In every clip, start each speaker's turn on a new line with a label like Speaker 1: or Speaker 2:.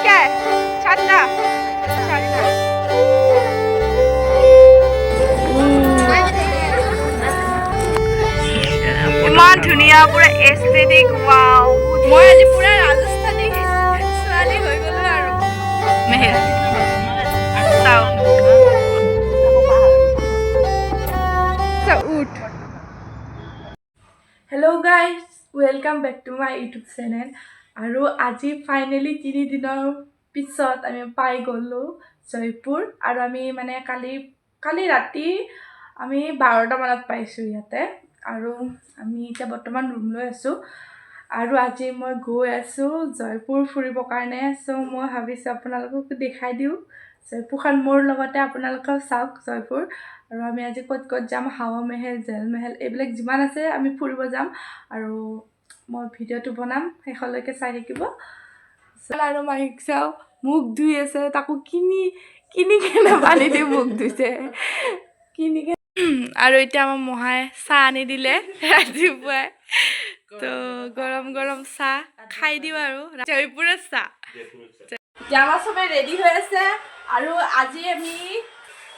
Speaker 1: क्या है? छाता, छाता। ইমান ধুনীয়া, পুৰা এস্থেটিক, ৱাও। মই আজি পুৰা ৰাজস্থানী ছোৱালী হৈ গ'লো। আৰু মেহেল চাওঁ। উঠ। Hello guys, welcome back to my YouTube channel. আৰু আজি ফাইনেলি 3 দিনৰ পিছত আমি পাই গ'লোঁ জয়পুৰ। আৰু আমি মানে কালি কালি ৰাতি আমি 12টামানত পাইছোঁ ইয়াতে। আৰু আমি এতিয়া বৰ্তমান ৰুম লৈ আছোঁ। আৰু আজি মই গৈ আছোঁ জয়পুৰ ফুৰিবৰ কাৰণে। চ' মই ভাবিছোঁ আপোনালোককো দেখাই দিওঁ জয়পুৰখন, মোৰ লগতে আপোনালোকেও চাওক জয়পুৰ। আৰু আমি আজি ক'ত ক'ত যাম, হাৱা মেহেল, জেল মেহেল, এইবিলাক যিমান আছে আমি ফুৰিব যাম। আৰু মই ভিডিঅ'টো বনাম, শেষলৈকে চাই থাকিব। আৰু মাহীক চাওঁ, মুখ ধুই আছে। তাকো কিনি কিনি কেনে পানী দি মুখ ধুইছে, কিনি কেনে। আৰু এতিয়া আমাৰ মহাই চাহ আনি দিলে ৰাতিপুৱাই। তো গৰম গৰম চাহ খাই দিওঁ আৰু জয়পুৰৰ চাহ। এতিয়া আমাৰ চবে ৰেডি হৈ আছে। আৰু আজি আমি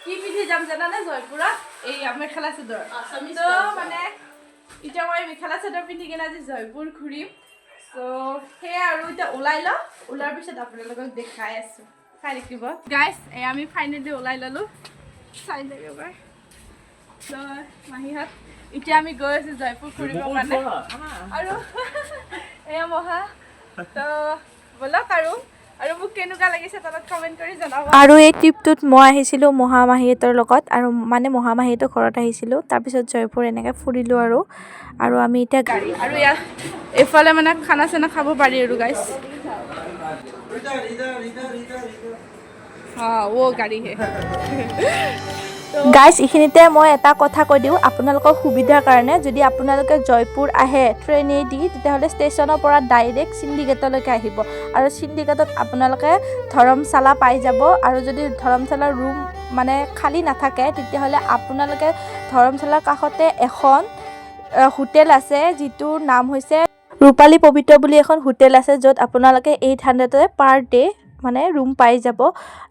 Speaker 1: কি পিন্ধি যাম জানানে জয়পুৰত? এই মেখেলা চাদৰ। তো মানে এতিয়া মই মেখেলা চাদৰ পিন্ধি কিনে আজি জয়পুৰ ঘূৰিম। চ' সেয়াই আৰু এতিয়া ওলাই লওঁ, ওলোৱাৰ পিছত আপোনালোকক দেখাই আছোঁ, চাই থাকিব। গাইছ, এই আমি ফাইনেলি ওলাই ল'লোঁ, চাই থাকিব। ত' মাহীহঁত, এতিয়া আমি গৈ আছোঁ জয়পুৰ ফুৰিবৰ কাৰণে। আৰু এয়া মহা। তো ব'লক। আৰু মোক কেনেকুৱা লাগিছে তলত কমেণ্ট কৰি জনাব।
Speaker 2: আৰু এই ট্ৰিপটোত মই আহিছিলোঁ মহামাহীহঁতৰ লগত আৰু মানে মহামাহীহঁতৰ ঘৰত আহিছিলোঁ। তাৰপিছত জয়পুৰ এনেকৈ ফুৰিলোঁ আৰু আৰু আমি এতিয়া
Speaker 1: গাড়ী আৰু ইয়াত এইফালে মানে খানা চানা খাব পাৰি। আৰু গাইছ, हाँ, वो गाड़ी है।
Speaker 2: গাইজ, এইখিনিতে মই এটা কথা কৈ দিওঁ আপোনালোকৰ সুবিধাৰ কাৰণে। যদি আপোনালোকে জয়পুৰ আহে ট্ৰেইনেদি, তেতিয়াহ'লে ষ্টেচনৰ পৰা ডাইৰেক্ট চিণ্ডিগেটলৈকে আহিব আৰু চিণ্ডিগেটত আপোনালোকে ধৰমশালা পাই যাব। আৰু যদি ধৰমশালাৰ ৰুম মানে খালী নাথাকে, তেতিয়াহ'লে আপোনালোকে ধৰমশালাৰ কাষতে এখন হোটেল আছে, যিটোৰ নাম হৈছে ৰূপালী পবিত্ৰ বুলি এখন হোটেল আছে, য'ত আপোনালোকে 800তে পাৰ ডে মানে ৰুম পাই যাব।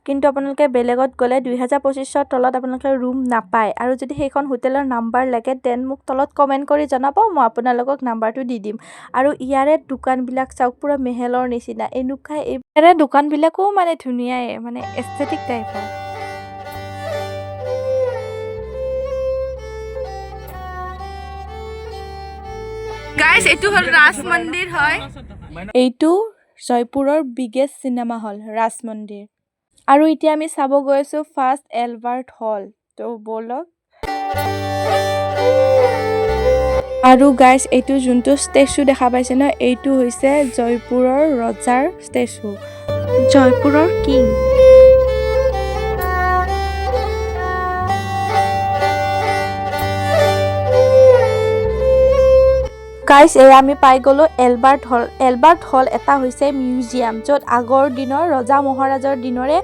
Speaker 2: কিন্তু আপোনালোকে বেলেগত গ'লে 2025ৰ তলত আপোনালোকে ৰুম নাপায়। আৰু যদি সেইখন হোটেলৰ নাম্বাৰ লাগে, then মোক তলত কমেণ্ট কৰি জনাব, মই আপোনালোকক নাম্বাৰটো দি দিম। আৰু ইয়াৰে দোকানবিলাক চাওক, পূৰা মেহেলৰ নিচিনা এনেকুৱা। ইয়াৰে দোকানবিলাকো মানে ধুনীয়াই, মানে এস্থেটিক টাইপৰ।
Speaker 1: গাইছ, এইটো হ'ল ৰাজ মন্দিৰ হয়।
Speaker 2: এইটো জয়পুৰৰ বিগেষ্ট চিনেমা হল ৰাজ মন্দিৰ। আৰু এতিয়া আমি চাব গৈ আছোঁ ফাৰ্ষ্ট এলবাৰ্ট হল। তো ব'লক। আৰু গাইজ, এইটো যোনটো ষ্টেচু দেখা পাইছে ন, এইটো হৈছে জয়পুৰৰ ৰজাৰ ষ্টেচু, জয়পুৰৰ কিং। গাইজ, এয়া আমি পাই গ'লোঁ এলবাৰ্ট হল। এলবাৰ্ট হল এটা হৈছে মিউজিয়াম, য'ত আগৰ দিনৰ ৰজা মহাৰাজাৰ দিনৰে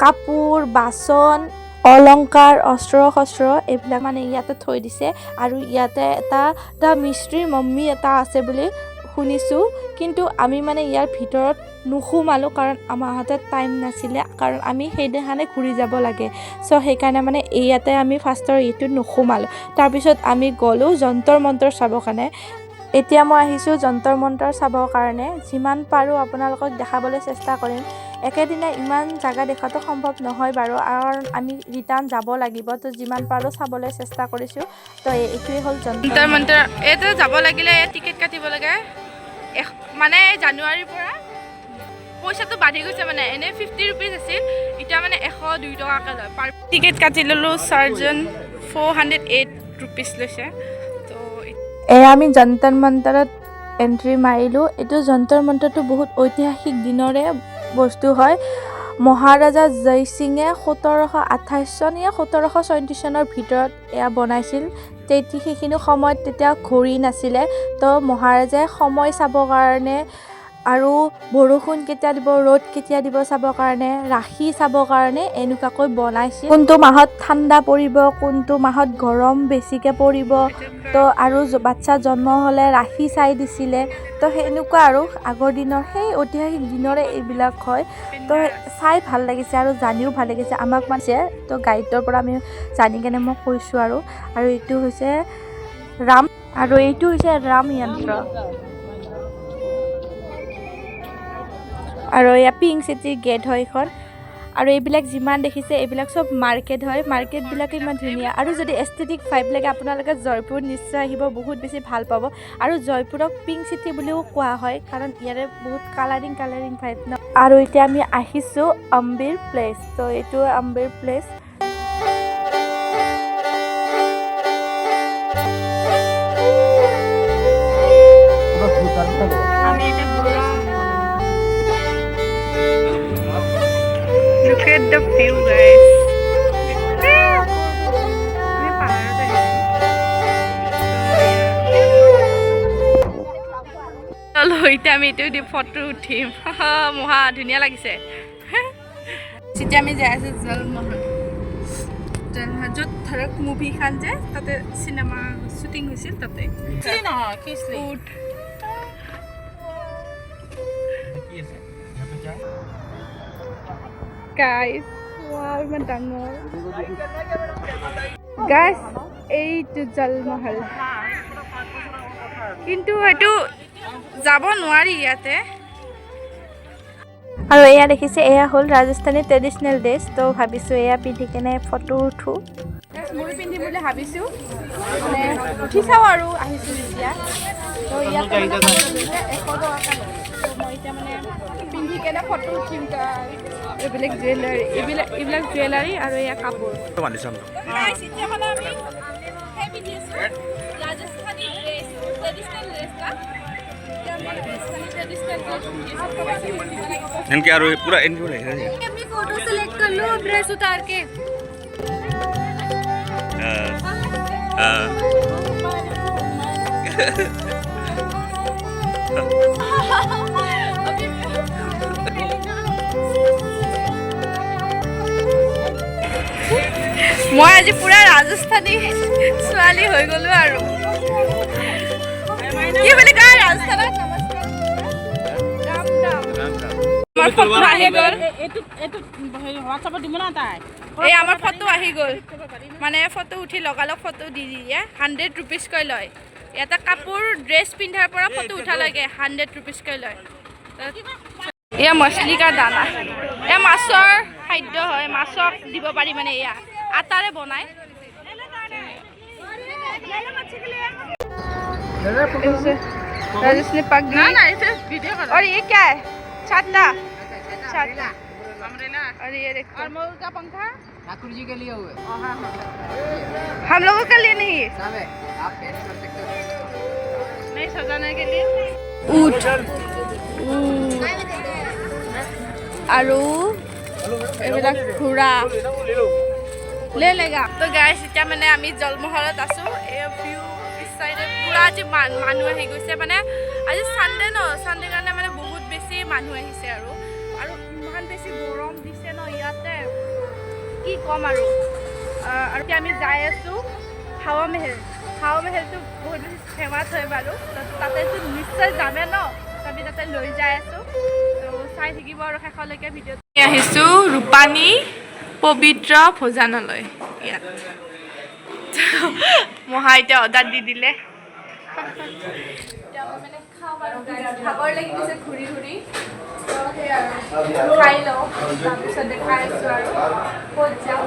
Speaker 2: কাপোৰ, বাচন, অলংকাৰ, অস্ত্ৰ শস্ত্ৰ এইবিলাক মানে ইয়াতে থৈ দিছে। আৰু ইয়াতে এটা the মিষ্ট্ৰীৰ মম্মি এটা আছে বুলি শুনিছোঁ। কিন্তু আমি মানে ইয়াৰ ভিতৰত নোসোমালোঁ, কাৰণ আমাৰ হাতত টাইম নাছিলে, কাৰণ আমি সেইদিনাখনে ঘূৰি যাব লাগে। চ' সেইকাৰণে মানে ইয়াতে আমি ফাৰ্ষ্টৰ এইটোত নোসোমালোঁ। তাৰপিছত আমি গ'লোঁ যন্তৰ মন্তৰ চাবৰ কাৰণে। এতিয়া মই আহিছোঁ যন্তৰ মন্তৰ চাবৰ কাৰণে। যিমান পাৰোঁ আপোনালোকক দেখাবলৈ চেষ্টা কৰিম। একেদিনাই ইমান জাগা দেখাটো সম্ভৱ নহয় বাৰু, কাৰণ আমি ৰিটাৰ্ণ যাব লাগিব। তো যিমান পাৰোঁ চাবলৈ চেষ্টা কৰিছোঁ। তো এইটোৱেই হ'ল যন্তৰ
Speaker 1: যন্তৰ মন্তৰ। এইটো যাব লাগিলে ইয়াত টিকেট কাটিব লাগে। মানে জানুৱাৰীৰ পৰা পইচাটো বাঢ়ি গৈছে। মানে এনেই 50 ৰুপিজ আছিল, এতিয়া মানে 102 টকাকৈ লয় পাৰ। টিকেট কাটি ল'লোঁ, চাৰ্জন 408 ৰুপিজ লৈছে। তো
Speaker 2: এয়া আমি যন্তৰ মন্তৰত এণ্ট্ৰি মাৰিলোঁ। এইটো যন্তৰ মন্তৰটো বহুত ঐতিহাসিক দিনৰে বস্তু হয়। মহাৰাজা জয়সিঙে 1728 চন য়া 1736 চনৰ ভিতৰত এয়া বনাইছিল। তেতিয়া সেইখিনি সময়ত তেতিয়া ঘড়ী নাছিলে, তো মহাৰাজাই সময় চাবৰ কাৰণে আৰু বৰষুণ কেতিয়া দিব, ৰ'দ কেতিয়া দিব চাবৰ কাৰণে, ৰাশি চাবৰ কাৰণে এনেকুৱাকৈ বনাইছিল। কোনটো মাহত ঠাণ্ডা পৰিব, কোনটো মাহত গৰম বেছিকৈ পৰিব, তো আৰু বাচ্ছা জন্ম হ'লে ৰাশি চাই দিছিলে। তো সেনেকুৱা আৰু আগৰ দিনৰ সেই ঐতিহাসিক দিনৰে এইবিলাক হয়। তো চাই ভাল লাগিছে আৰু জানিও ভাল লাগিছে আমাক, মানে তো গাইডৰ পৰা আমি জানি কেনে মই কৈছোঁ আৰু। আৰু এইটো হৈছে ৰাম, আৰু এইটো হৈছে ৰাম যন্ত্ৰ। আৰু এয়া পিংক চিটিৰ গেট হয় এইখন। আৰু এইবিলাক যিমান দেখিছে এইবিলাক চব মাৰ্কেট হয়। মাৰ্কেটবিলাকো ইমান ধুনীয়া। আৰু যদি এস্থেটিক ভাইব লাগে, আপোনালোকে জয়পুৰ নিশ্চয় আহিব, বহুত বেছি ভাল পাব। আৰু জয়পুৰক পিংক চিটি বুলিও কোৱা হয়, কাৰণ ইয়াৰে বহুত কালাৰিং কালাৰিং ভাইব ন। আৰু এতিয়া আমি আহিছোঁ আম্বিৰ প্লেচ। তো এইটো আম্বিৰ প্লেচ।
Speaker 1: আমি এতিয়া গৈ আছোঁ। Look at the view, guys. আমি পাহাৰত আহিছোঁ। চলো, এতিয়া আমি এইটো দি ফটো উঠিম। মহা ধুনীয়া লাগিছে। এতিয়া আমি যাই আছোঁ জলমহল। জলমহল য'ত ধৰক মুভিখন যে তাতে চিনেমা শ্বুটিং হৈছিল তাতে। উঠ। গাইজ, ৱাও, ইমান ডাঙৰ। গাইজ, এইটো জলমহল, কিন্তু সেইটো যাব নোৱাৰি ইয়াতে।
Speaker 2: আৰু এয়া দেখিছে, এয়া হ'ল ৰাজস্থানী ট্ৰেডিশ্যনেল ড্ৰেছ। তো ভাবিছোঁ এয়া পিন্ধি কেনে ফটো উঠোঁ।
Speaker 1: ময়ো পিন্ধিম বুলি ভাবিছোঁ, মানে উঠি চাওঁ আৰু আহিছোঁ যেতিয়া। তো ইয়াতে মানে কাপোৰ পিন্ধিলে 100 টকাকৈ লয়। তো মই এতিয়া মানে পিন্ধি কেনে ফটো উঠিম। এইবিলাক জুৱেলাৰী, এইবিলাক জুৱেলাৰী আৰু এয়া কাপোৰ। Guys, এতিয়া মানে আমি সেই পিন্ধি আছোঁ, ৰাজস্থানী ড্ৰেছ, ট্ৰেডিশ্যনেল ড্ৰেছ না। এতিয়া আমি ৰাজস্থানী ট্ৰেডিশ্যনেল ড্ৰেছ পিন্ধি আছোঁ। ফটো উঠিব লাগিব।
Speaker 3: इनके और पूरा इनके बोले।
Speaker 1: अपनी फोटो सेलेक्ट कर लो ड्रेस उतार के।
Speaker 3: हाँ।
Speaker 1: মই আজি পুৰা ৰাজস্থানী ছোৱালী হৈ গলো। আৰু কি বুলি কয় ৰাজস্থানত? ৰাম ৰাম। আমাৰ ফটো আহি গ'ল। এই আমাৰ ফটো আহি গ'ল, মানে ফটো উঠি লগালগ ফটো দি দিয়ে। 100 ৰুপিজকৈ লয় ইয়াতে। কাপোৰ ড্ৰেছ পিন্ধাৰ পৰা ফটো উঠালৈকে 100 ৰুপিজকৈ লয়। এয়া मछली का दाना। এয়া মাছৰ খাদ্য হয়, মাছক দিব পাৰি। মানে এয়া আটাৰে বনায়। राजस्थानी पगड़ी और ये क्या है? छाता, छाता। और ये देखो।
Speaker 4: और मोर का पंखा।
Speaker 5: ठाकुर जी के लिए हुए।
Speaker 1: हम लोगों के लिए नहीं है?
Speaker 5: सब है, आप पेश कर सकते हो।
Speaker 4: नहीं, सजाने के लिए।
Speaker 1: উট আৰু এইবিলাক ঘোঁৰা লে লেগা। তো গাইছ, এতিয়া মানে আমি জলমহলত আছোঁ। এই ভিউ পিছ চাইডে পূৰা আজি মানুহ আহি গৈছে। মানে আজি চানডে ন, চানডে কাৰণে মানে বহুত বেছি মানুহ আহিছে। আৰু আৰু ইমান বেছি গৰম দিছে ন ইয়াতে, কি ক'ম আৰু। আৰু এতিয়া আমি যাই আছোঁ হাৱা মেহেল। হাৱা মেহেলটো বহুত বেছি ফেমাছ হয় বাৰু। তো তাতেতো নিশ্চয় যামে ন। তো আমি তাতে লৈ যাই আছোঁ। তো চাই থাকিব আৰু শেষলৈকে ভিডিঅ'টো। আহিছোঁ ৰূপানী পবিত্ৰ ভোজনালয়। ইয়াত মহা এতিয়া অৰ্ডাৰ দি দিলে। এতিয়া মই মানে খাম আৰু guys। ভাগৰ লাগি গৈছে ঘূৰি ঘূৰি। তো সেই আৰু খাই লওঁ, তাৰপিছত দেখাই আছোঁ আৰু ক'ত যাওঁ।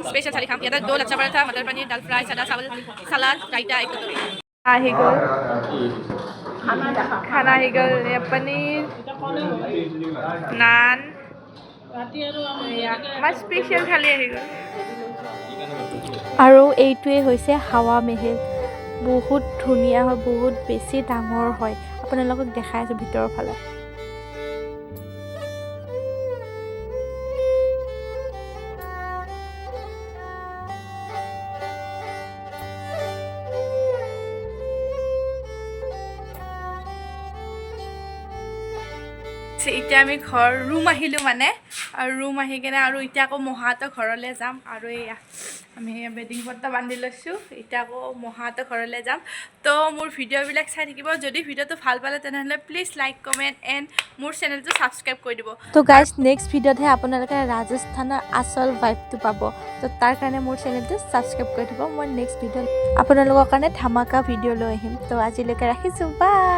Speaker 1: স্পেচিয়েল থালি খাম। ইয়াতে দো লাচ্ছা পৰাঠা, মটৰ পনীৰ, দাল ফ্ৰাই, চাদা চাৱল, চালাড, ৰাইতা, এক কটৰি। আহি গ'ল খানা, আহি গ'ল। এয়া পনীৰ, নান, এয়া আমাৰ স্পেচিয়েল থালি আহি গ'ল।
Speaker 2: আৰু এইটোৱে হৈছে হাৱা মেহেল। বহুত ধুনীয়া হয়, বহুত বেছি ডাঙৰ হয়। আপোনালোকক দেখাই আছোঁ ভিতৰৰ ফালে।
Speaker 1: এতিয়া আমি ঘৰ ৰুম আহিলোঁ মানে, আৰু ৰুম আহি কেনে আৰু এতিয়া আকৌ মহাহঁতৰ ঘৰলৈ যাম। আৰু এয়া আমি বেডিং পট্টা বান্ধি লৈছোঁ, এতিয়া আকৌ মহাহঁতৰ ঘৰলৈ যাম। তো মোৰ ভিডিঅ'বিলাক চাই থাকিব। যদি ভিডিঅ'টো ভাল পালে, তেনেহ'লে প্লিজ লাইক, কমেণ্ট এণ্ড মোৰ চেনেলটো ছাবস্ক্ৰাইব কৰি দিব।
Speaker 2: তো গাইজ, নেক্সট ভিডিঅ'তহে আপোনালোকে ৰাজস্থানৰ আচল ভাইবটো পাব। তো তাৰ কাৰণে মোৰ চেনেলটো ছাবস্ক্ৰাইব কৰি থ'ব। মই নেক্সট ভিডিঅ'ত আপোনালোকৰ কাৰণে ধামাকা ভিডিঅ' লৈ আহিম। তো আজিলৈকে ৰাখিছোঁ, বাই।